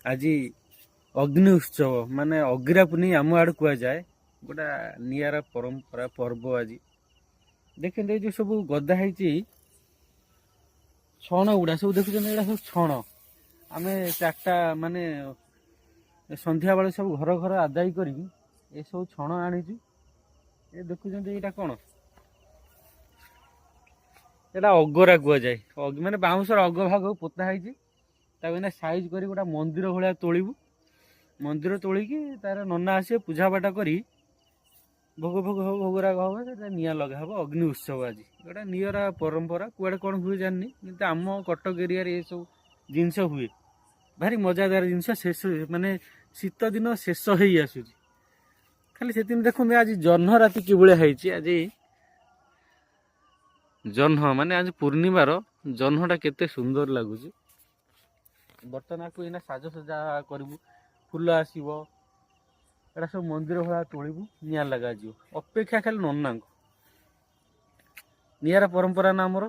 ଆଜି ଅଗ୍ନି ଉତ୍ସବ, ମାନେ ଅଗିରା ପୁନେଇ ଆମ ଆଡ଼େ କୁହାଯାଏ। ଗୋଟା ନିଆରା ପରମ୍ପରା ପର୍ବ ଆଜି। ଦେଖନ୍ତୁ, ଏଇ ଯୋଉ ସବୁ ଗଦା ହେଇଛି ଛଣ ଗୁଡ଼ା ସବୁ ଦେଖୁଛନ୍ତି, ଏଇଟା ସବୁ ଛଣ। ଆମେ 4ଟା ମାନେ ସନ୍ଧ୍ୟାବେଳେ ସବୁ ଘର ଘର ଆଦାୟ କରିକି ଏସବୁ ଛଣ ଆଣିଛୁ। ଏ ଦେଖୁଛନ୍ତି, ଏଇଟା କ'ଣ? ଏଇଟା ଅଗରା କୁହାଯାଏ। ମାନେ ବାଉଁଶର ଅଗ ଭାଗ ପୋତା ହେଇଛି। ତାକୁ ଏଇନା ସାଇଜ କରି ଗୋଟେ ମନ୍ଦିର ଭଳିଆ ତୋଳିବୁ। ମନ୍ଦିର ତୋଳିକି ତାର ନନା ଆସିବେ, ପୂଜା ପାଠ କରି ଭୋଗ ଭୋଗ ହବ, ଭୋଗରାଗ ହବ, ସେଟା ନିଆଁ ଲଗା ହବ। ଅଗ୍ନି ଉତ୍ସବ ଆଜି ଗୋଟେ ନିଆରା ପରମ୍ପରା। କୁଆଡ଼େ କ'ଣ ହୁଏ ଜାଣିନି, କିନ୍ତୁ ଆମ କଟକ ଏରିଆରେ ଏସବୁ ଜିନିଷ ହୁଏ। ଭାରି ମଜାଦାର ଜିନିଷ। ଶେଷ ମାନେ ଶୀତ ଦିନ ଶେଷ ହେଇ ଆସୁଛି। ଖାଲି ସେଦିନ ଦେଖନ୍ତୁ, ଆଜି ଜହ୍ନ ରାତି କିଭଳିଆ ହେଇଛି। ଆଜି ଜହ୍ନ ମାନେ ଆଜି ପୂର୍ଣ୍ଣିମାର ଜହ୍ନଟା କେତେ ସୁନ୍ଦର ଲାଗୁଛି। ବର୍ତ୍ତମାନ ଆକୁ ଏଇନା ସାଜସଜା କରିବୁ, ଫୁଲ ଆସିବ, ଏଇଟା ସବୁ ମନ୍ଦିର ଭଳିଆ ତୋଳିବୁ, ନିଆଁ ଲଗାଯିବ। ଅପେକ୍ଷା ଖାଲି ନନାଙ୍କୁ। ନିଆରା ପରମ୍ପରା ନା ଆମର।